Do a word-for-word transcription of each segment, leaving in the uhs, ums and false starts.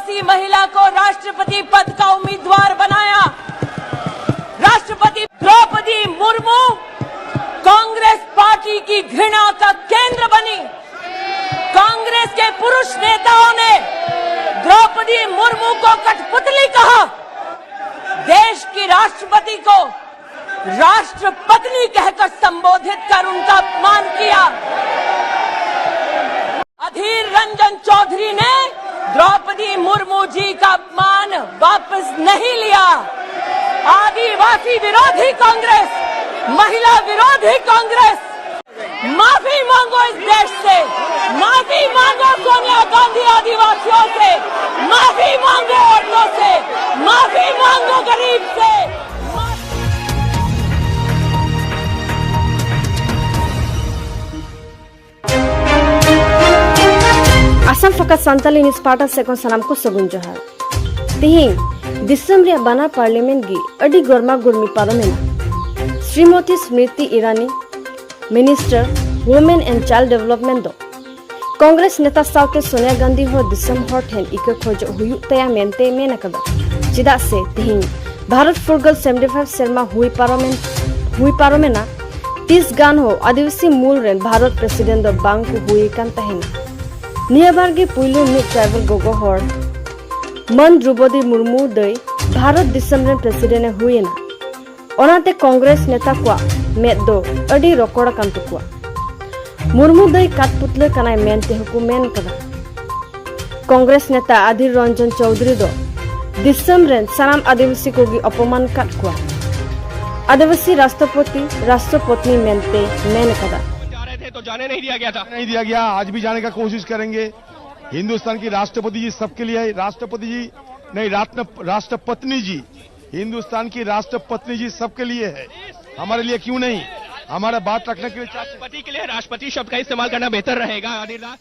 महिला को राष्ट्रपति पद का उम्मीदवार बनाया। राष्ट्रपति द्रौपदी मुर्मू कांग्रेस पार्टी की घृणा का केंद्र बनी। कांग्रेस के पुरुष नेताओं ने द्रौपदी मुर्मू को कठपुतली कहा। देश की राष्ट्रपति को राष्ट्रपत्नी कहकर संबोधित कर उनका अपमान किया। अधीर रंजन चौधरी ने द्रौपदी मुर्मू जी का अपमान वापस नहीं लिया। आदिवासी विरोधी कांग्रेस, महिला विरोधी कांग्रेस, माफी मांगो इस देश से, माफी मांगो सोनिया गांधी आदिवासियों से, माफी मांगो औरतों से, माफी मांगो गरीब से। ᱟᱥᱟᱢ ᱯᱷᱟᱠᱟ ᱥᱟᱱᱛᱟᱞᱤ ᱱᱤᱭᱩᱡᱽ ᱯᱟᱦᱴᱟ ᱥᱮᱫ ᱠᱷᱚᱱ ᱥᱟᱱᱟᱢ ᱠᱚ ᱥᱟᱹᱜᱩᱱ ᱡᱚᱦᱟᱨ᱾ ᱛᱤᱦᱤᱧ ᱫᱤᱥᱚᱢ ᱨᱮᱭᱟᱜ ᱵᱟᱱᱟᱨ ᱯᱟᱨᱞᱤᱭᱟᱢᱮᱱᱴ ᱜᱮ ᱟᱹᱰᱤ ᱜᱚᱨᱢᱟ ᱜᱚᱨᱢᱤ ᱯᱟᱨᱚᱢᱮᱱᱟ᱾ Shrimati Smriti Irani, minister, women and child development ᱫᱚ ᱠᱚᱝᱜᱨᱮᱥ ᱱᱮᱛᱟ ᱥᱟᱶᱛᱮ ᱥᱳᱱᱤᱭᱟ ᱜᱟᱱᱫᱷᱤ ᱦᱚᱸ ᱫᱤᱥᱚᱢ ᱦᱚᱲ ᱴᱷᱮᱱ ᱤᱠᱟᱹ ᱠᱷᱚᱡᱚᱜ ᱦᱩᱭᱩᱜ ᱛᱟᱭᱟ ᱢᱮᱱᱛᱮᱭ ᱢᱮᱱ ᱟᱠᱟᱫᱟ᱾ ᱪᱮᱫᱟᱜ ᱥᱮ ᱛᱮᱦᱮᱧ ᱵᱷᱟᱨᱚᱛ ᱯᱷᱩᱨᱜᱟᱹᱞ ᱥᱮᱵᱷᱮᱱᱴᱤ ᱯᱷᱟᱭᱤᱵᱷ ᱥᱮᱨᱢᱟ ᱦᱩᱭ ᱯᱟᱨᱚᱢᱮᱱ, ᱦᱩᱭ ᱯᱟᱨᱚᱢᱮᱱᱟ, ᱛᱤᱥ ᱜᱟᱱ ᱦᱚᱸ ᱟᱹᱫᱤᱵᱟᱹᱥᱤ ᱢᱩᱞ ᱨᱮᱱ ᱵᱷᱟᱨᱚᱛ ᱯᱨᱮᱥᱤᱰᱮᱱᱴ ᱫᱚ ᱵᱟᱝ ᱠᱚ ᱦᱩᱭ ᱟᱠᱟᱱ ᱛᱟᱦᱮᱱᱟ᱾ ᱱᱤᱭᱟᱹ ᱵᱟᱨ ᱜᱮ ᱯᱩᱭᱞᱩ ᱢᱤᱫ ᱴᱨᱟᱭᱵᱟᱞ ᱜᱚᱜᱚ ᱦᱚᱲ ᱢᱟᱹᱱ ᱫᱨᱚᱣᱯᱚᱫᱤ ᱢᱩᱨᱢᱩ ᱫᱟᱹᱭ ᱵᱷᱟᱨᱚᱛ ᱫᱤᱥᱚᱢ ᱨᱮᱱ ᱯᱨᱮᱥᱤᱰᱮᱱᱴ ᱮ ᱦᱩᱭ ᱮᱱᱟ᱾ ᱚᱱᱟᱛᱮ ᱠᱚᱝᱜᱨᱮᱥ ᱱᱮᱛᱟ ᱠᱚᱣᱟᱜ ᱢᱮᱫ ᱫᱚ ᱟᱹᱰᱤ ᱨᱚᱠᱚᱲ ᱟᱠᱟᱱ ᱛᱟᱠᱚᱣᱟ᱾ ᱢᱩᱨᱢᱩ ᱫᱚᱭ ᱠᱟᱴᱯᱩᱛᱞᱟᱹ ᱠᱟᱱᱟᱭ ᱢᱮᱱᱛᱮ ᱦᱚᱸᱠᱚ ᱢᱮᱱ ᱠᱟᱫᱟ᱾ ᱠᱚᱝᱜᱨᱮᱥ ᱱᱮᱛᱟ ᱟᱫᱷᱤᱨ ᱨᱚᱧᱡᱚᱱ ᱪᱚᱣᱫᱷᱩᱨᱤ ᱫᱚ ᱫᱤᱥᱚᱢ ᱨᱮᱱ ᱥᱟᱱᱟᱢ ᱟᱹᱫᱤᱵᱟᱹᱥᱤ ᱠᱚᱜᱮ ᱚᱯᱚᱢᱟᱱ ᱠᱟᱫ ᱠᱚᱣᱟ᱾ ᱟᱹᱫᱤᱵᱟᱹᱥᱤ ᱨᱟᱥᱴᱨᱚᱯᱚᱛᱤ, ᱨᱟᱥᱴᱨᱚᱯᱚᱛᱱᱤ ᱢᱮᱱᱛᱮ ᱢᱮᱱ ᱠᱟᱫᱟ᱾ जा रहे थे तो जाने नहीं दिया गया था। नहीं दिया गया, आज भी जाने का कोशिश करेंगे। हिंदुस्तान की राष्ट्रपति जी सबके लिए है। राष्ट्रपति जी नहीं, राष्ट्र राष्ट्रपत्नी जी, हिंदुस्तान की राष्ट्रपत्नी जी सबके लिए है। हमारे लिए क्यों नहीं? हमारा बात रखने के लिए चाहते हैं। राष्ट्रपति के लिए राष्ट्रपति शब्द का इस्तेमाल करना बेहतर रहेगा। अनिल दास।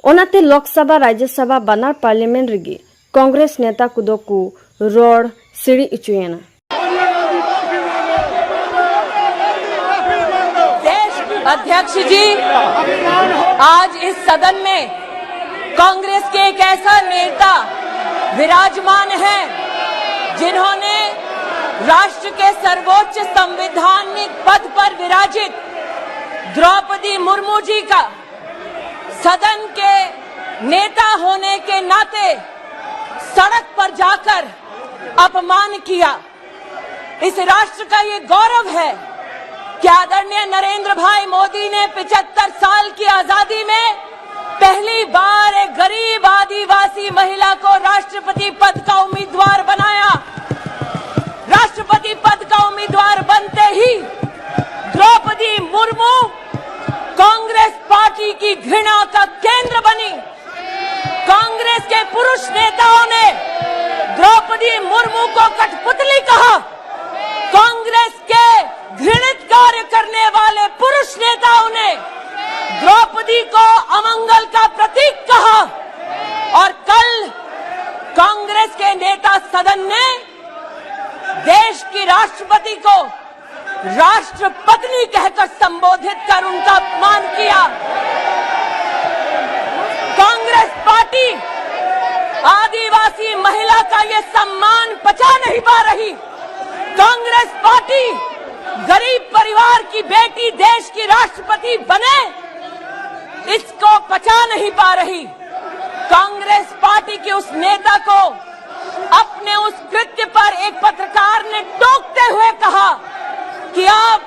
ᱚᱱᱟᱛᱮ ᱞᱳᱠᱥᱚᱵᱷᱟ ᱨᱟᱡᱽᱡᱚᱥᱚᱵᱷᱟ ᱵᱟᱱᱟᱨ ᱯᱟᱨᱞᱤᱭᱟᱢᱮᱱᱴ ᱨᱮᱜᱮ ᱠᱚᱝᱜᱨᱮᱥ ᱱᱮᱛᱟ ᱠᱚᱫᱚ ᱠᱚ ᱨᱚᱲ ᱥᱤᱲᱤ ᱚᱪᱚᱭᱮᱱᱟ᱾ देश अध्यक्ष जी, आज इस सदन में कांग्रेस के एक ऐसा नेता विराजमान हैं, जिन्होंने राष्ट्र के सर्वोच्च संवैधानिक पद पर विराजित द्रौपदी मुर्मू जी का सदन के नेता होने के नाते सड़क पर जाकर अपमान किया। इस राष्ट्र का ये गौरव है कि आदरणीय नरेंद्र भाई मोदी ने पचहत्तर साल की आजादी में पहली बार एक गरीब आदिवासी महिला को राष्ट्रपति पद का उम्मीदवार बनाया। राष्ट्रपति पद का उम्मीदवार बनते ही द्रौपदी मुर्मू कांग्रेस पार्टी की घृणा का केंद्र बनी। कांग्रेस के पुरुष नेताओं ने द्रौपदी मुर्मू को कठपुतली कहा। कांग्रेस के घृणित कार्य करने वाले पुरुष नेताओं ने द्रौपदी को अमंगल का प्रतीक कहा। और कल कांग्रेस के नेता सदन ने देश की राष्ट्रपति को राष्ट्रपत्नी कहकर संबोधित कर उनका अपमान किया। कांग्रेस पार्टी आदिवासी महिला का ये सम्मान पचा नहीं पा रही। कांग्रेस पार्टी गरीब परिवार की बेटी देश की राष्ट्रपति बने, इसको पचा नहीं पा रही। कांग्रेस पार्टी के उस नेता को अपने उस कृत्य पर एक पत्रकार ने टोकते हुए कहा कि आप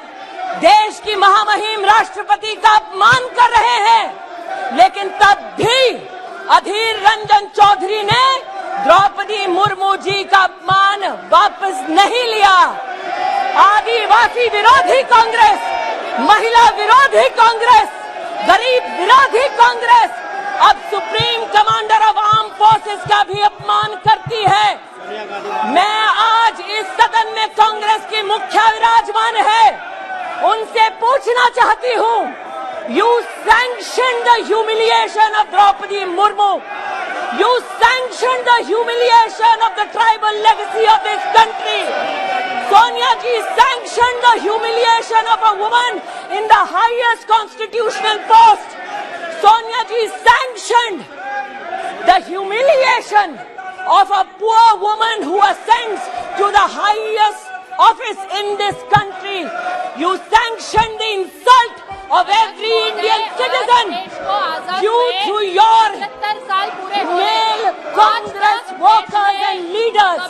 देश की महामहिम राष्ट्रपति का अपमान कर रहे हैं, लेकिन तब भी अधीर रंजन चौधरी ने द्रौपदी मुर्मू जी का अपमान वापस नहीं लिया। आदिवासी विरोधी कांग्रेस, महिला विरोधी कांग्रेस, गरीब विरोधी कांग्रेस अब supreme commander of arm forces का भी अपमान करती है। मैं आज इस सदन में कांग्रेस की मुखिया विराजमान है, उनसे पूछना चाहती हूँ, you sanctioned the humiliation of Draupadi Murmu. You sanctioned the humiliation of the tribal legacy of this country. Sonia ji sanctioned the humiliation of a woman in the highest constitutional post. Sonia ji sanctioned the humiliation of a poor woman who ascends to the highest office in this country. You sanction the insult of every Indian citizen due to your male Congress workers and leaders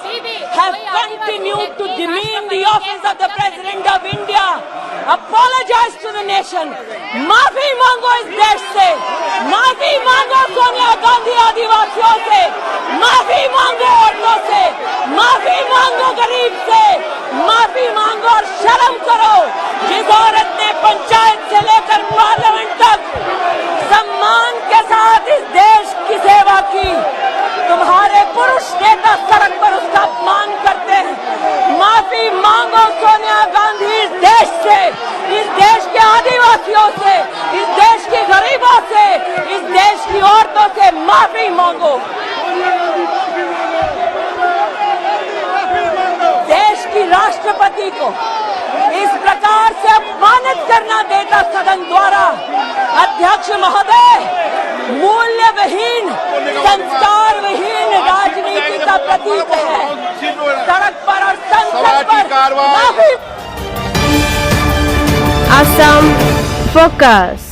have continued to demean the office of the President of India. Apologize to the nation. माफी मांगो इस देश से, माफी मांगो सोनिया गांधी आदिवासियों से, माफी मांगो औरतों से, माफी मांगो गरीब से, माफी मांगो और शर्म करो। जिस औरत ने पंचायत से लेकर पार्लियामेंट तक सम्मान के साथ इस देश की सेवा की, तुम्हारे पुरुष नेता सड़क पर उसका अपमान करते हैं। माफी मांगो सोनिया गांधी इस देश से, इस देश के आदिवासियों से, इस देश के गरीबों से, इस देश की औरतों से माफी मांगो। देश की राष्ट्रपति को इस प्रकार से अपमानित करना देता सदन द्वारा, अध्यक्ष महोदय, मूल्य विहीन, संस्कार विहीन राजनीति का प्रतीक है। सड़क पर और संसद पर माफी। Assam Focus.